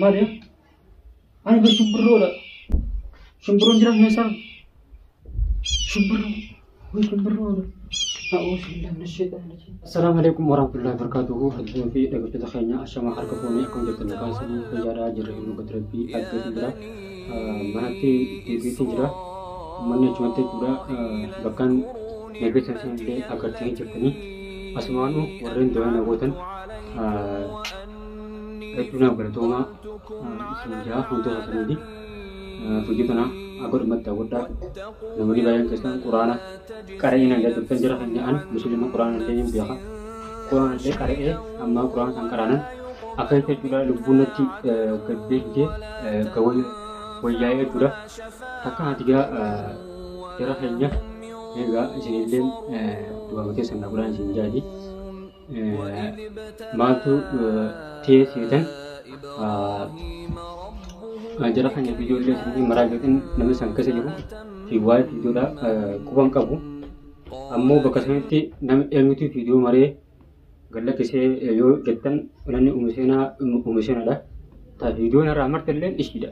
Maali? Ani bar shimbirroodha. Shimbirroon jira keessaa. Shimbirroo. Way shimbirroodha. A'uuzu billahi mina shayxaani rajiim. Assalaamu alaikum warahmatullahi wabarakatuhu. Hordoftoota fi dhaggeeffattoota keenya ashamaa harka fuunee akkam jirtan maqaan isaanii fayyaadhaa jirra hin gadi rabbii addeetu jira. Manatti deebiitu jira. Manni achumatti jechuudha. Bakkaan nageessa isin illee agartanii jirtanii. Asumaanu warreen du'aa na gootan hedduu naaf galatoomaa isin jaa wantoota saniiti. Hojii tana akka dhumatti daawwadhaa. Namoonni baay'een keessan quraana qara'ee nan turtan jira kan jedhan musliima quraana illee hin beeka. Quraana illee qara'ee amma quraana san qaraanan akka jechuudha lubbuun natti gaddee fidee wayyaa'ee jechuudha. Takka ati gaa jara keenya egaa isinillee du'aa keessan na godhaan isin jaati. Maaltu ta'ee seetan jara keenya viidiyoolee isinii maraa jedhan namni san keessa jiru fi waa'ee viidiyoodhaa quban qabu. Ammoo bakka sanitti namni eenyutu viidiyoo maree gallakkisee yoo jettan namni uumisheenadha. Ta viidiyoon irraa marte illee ishiidha.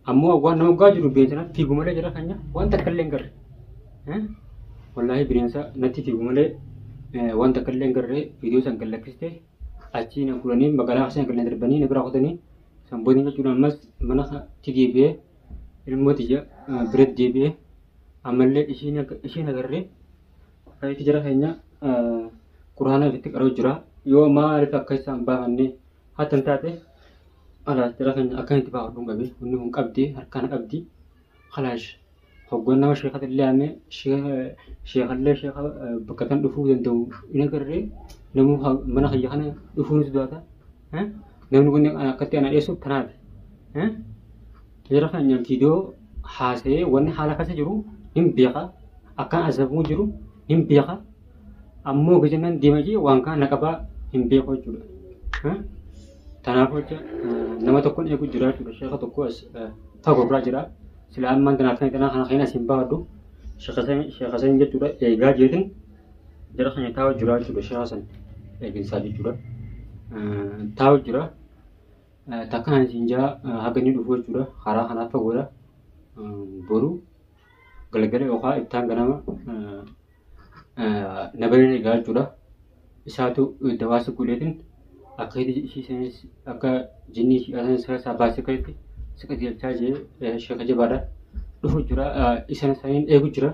Ammoo waan nama gaa jiru bineensa natti fiigu malee jara keenya waan takka illee hin garre. Wallaahi bineensa natti fiigu malee waan takka illee hin garre viidiyoo san gallakkiste achii na fuudhanii magaalaa keessa na darbanii na bira kutanii san booda jechuudha ammas mana itti deebi'ee ilmoo tiyya biratti deebi'ee ammallee ishiin agarree akkasitti jara keenya quraana ofitti qaroo jira yoo maaliif akka isaan baafanne hatta hin taate alaas jara keenya akkanitti baafadhuun qabe wanni kun qabdi harkaan qabdi kalaash hoggan nama sheekata illee amee sheekallee sheeka bakka tan dhufuu danda'u hin agarree namuu mana kiyya kana dhufuu ni sodaata namni kun akkatti ana dheessu tanaaf jara keenya viidiyoo haasa'ee wanni haala keessa jiru hin beeka akkaan azabuu jiru hin beeka ammoo gajannaan deema jee waan kana na qabaa hin beeku jechuudha. Kanaaf jecha nama tokkoon eegu jira jechuudha. Sheeka tokko as fagoo irraa jira. Sila ammaan tanaaf kan kana kana asiin baafadhu sheeka san jechuudha eegaa jeetin jara kana taa'u jira jechuudha sheeka san eeginsaa jechuudha. Taa'u jira. Takkaan isin jaa haga inni dhufu jechuudha. Karaa kanaaf fagoodha. Boru galgala yookaan iftaan ganama na bira eegaa jechuudha. Isaatu dawaa si godheetin akka ishii sanis akka jinnii ishii sanis keessaa baasee akkasitti si qajeelchaa jee sheeka jabaadha. Dhufu jira isa saniin eegu jira.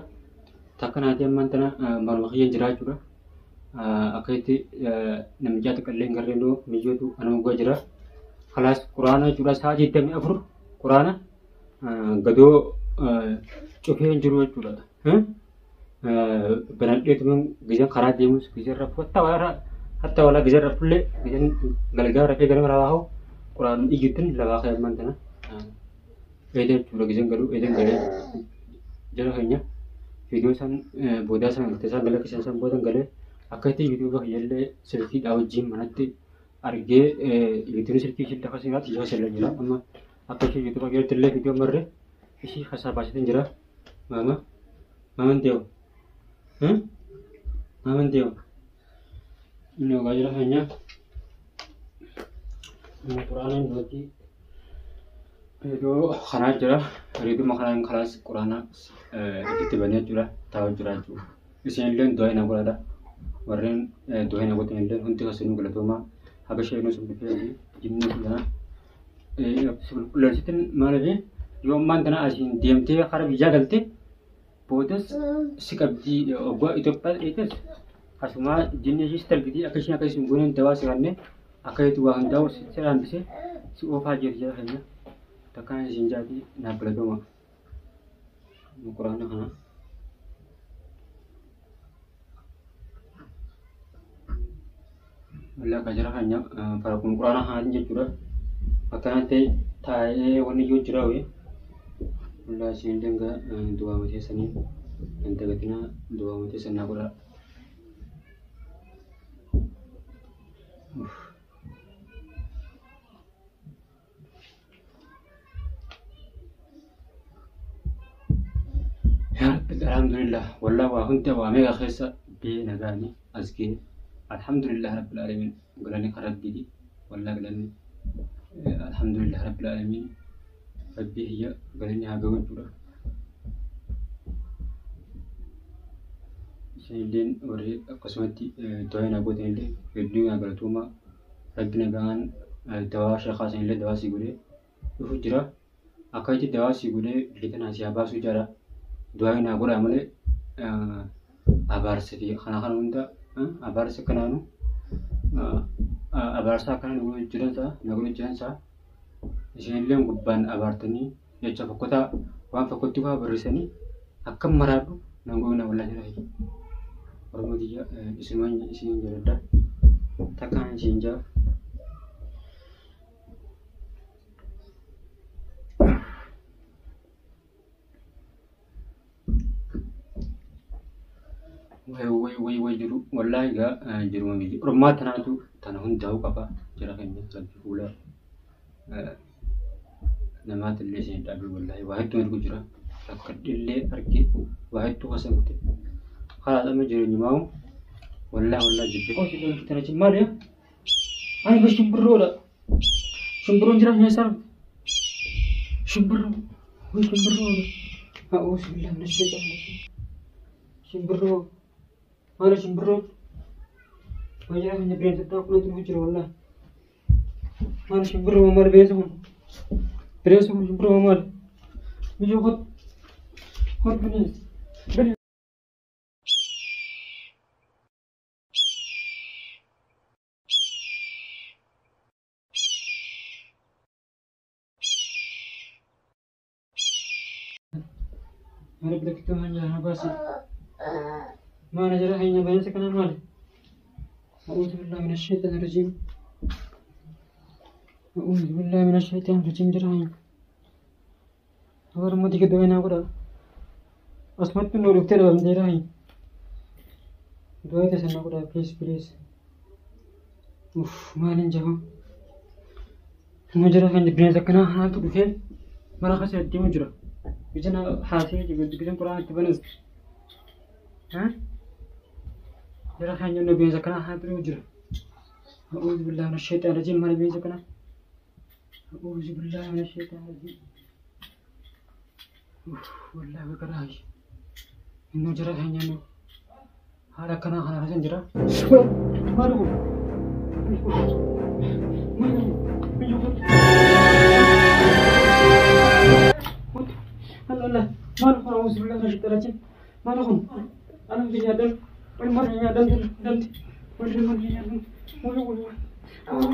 Takka naatii ammaan tana manuma kiyyaan jira jechuudha. Akkasitti namichaa xiqqallee hin garreen miyyootu anuma gubbaa jira. Kalaas quraana jechuudha sa'a 24 quraana gadoo cufee hin jiru jechuudha. Banadheetuma gizeen karaa deemus gizeen rafu hatta walaa gizeen rafullee gizeen galgala rafee ganama lafaa hoo quraan iyyuttin lafaa ka'e ammaan tana eeda jechuudha gizeen galu eedan galee jara keenya viidiyoo isaan boodaa isaan galtee isaan galakkisaan isaan boodan galee akkasitti yuutuuba kiyyallee silkiidhaa wajjin manatti argee yuutuubni silkii ishii lafa seenaatti lafa seenaa jira amma akka ishee yuutuuba kiyyatti illee viidiyoo marre ishii keessaa baasetin jira maama maaman deemu maaman deemu inni ogaa jira keenya quraanaan duratti Iddoo kanaa jira. Hariiduma kanaan kalaas quraana itti banee jira. Taa'u jira jechuudha. Isin illee du'aa hin godhadha. Warreen du'aa hin godhan illee hundi keessanuu galatoomaa. Haga isheen sun dhufee jinnii kana qulqulleessitin maaliif yoo ammaan tana asiin deemtee kara biyyaa galte boodas si qabdii oggaa Itoophiyaa dheetes asumaa jinni ishii si targitii akka isheen akka isin gooneen dawaa si kannee akka itti waa hundaa'u si hambisee si oofaa jirti jara keenya takkaan isin jaati naaf galatooma quraana kana. Wallah akka jara keenya farakun quraana kanaatiin jechuudha. Akkanatti taa'ee wanni iyyuu jira wayii. Wallah isin dangaa du'aa mateessanii hin dagatinaa du'aa mateessan naa godhaa. Yaa Rabbi Alhamdulillah wallah waa hunda waa meeqa keessa bee nagaani as ga'e. Alhamdulillah rabbil aalamiin, galanni kan rabbiiti. Wallah galanni alhamdulillah rabbil aalamiin, rabbii hiyya galanni haa ga'u jechuudha. Isinilleen warri akkasumatti du'aa naa gootanillee hedduu naa galatoomaa. Rabbi nagaan dawaa sheekaa sanillee dawaa sii godhee dhufu jira. Akka itti dawaa sii godhee biyya tanaa si haa baasuu jira. Du'aa naa godhaa malee abaarsa fi kana kana hunda abaarsa kanaanu abaarsa akkana na godhu jiran ta'a na godhu jiran ta'a. Isinillee gubbaan abaartanii jecha fokkotaa waan fokkotti fa'aa barreessanii akkam maraadhu nan godhu na wallaa jira jechuudha. Oromoo tiyya isumaan isin jaaladha. Takkaan isin jaa. Way way way way jiru wallaahi egaa jiruma biyya ormaa tanaatu tana hundaa'uu qaba jara keenya. Rabbi fuula namaatillee isin dhaabee wallaahi waa hedduu argu jira, rakkadhillee arge, waa hedduu keessa gute karaa amma jireenyumaa'u wallaahi wallaahi jibbe. Tana maali? Ani ba shimbirroodha. Shimbirroon jira keessaa shimbirroo way shimbirroodha. A'uuzu billahi mina shaytaani rajiim. Shimbirroo maali shimbirroon? Way jira keenya bineensa kunatti dhufu jira wallaahi. Maali shimbirroo, maali bineensa kun? Bineensa kun shimbirroo maali? Biyyoo kot kot bineensa. Bineensa. Maali biqiltuu kan jala baasi? Maali jala keenya bineensa kana maali? أعوذ بالله من الشيطان الرجيم، أعوذ بالله من الشيطان الرجيم. Jara keenya Oromoo gidduu naa godha. Asumatti nu dhuftee dhabamtee jara keenya. Du'aa teessan naa godha, please please. Uff, maaliin jaba? Nu jara keenya bineensa akkanaa kanaatu dhufee mana keessa deemu jira. Ija na haasee jiru quraan itti banas. Jara keenya nu bineensa akkanaa kanaatu dhufu jira. أعوذ بالله من الشيطان الرجيم. Maali bineensa akkanaa? أعوذ بالله من الشيطان الرجيم. Uff, wallaahi bakaraayi. Innuu jara keenya nu haala akkanaa kana keessa jira. Maali kun? Maali kun? Allah maali kun? أعوذ بالله من الشيطان الرجيم. Maali kun? Anam biyya dan wal mar ya dan dan wal mar ya dan wal wal wal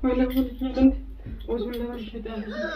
wal ya dan. أعوذ بالله من الشيطان الرجيم.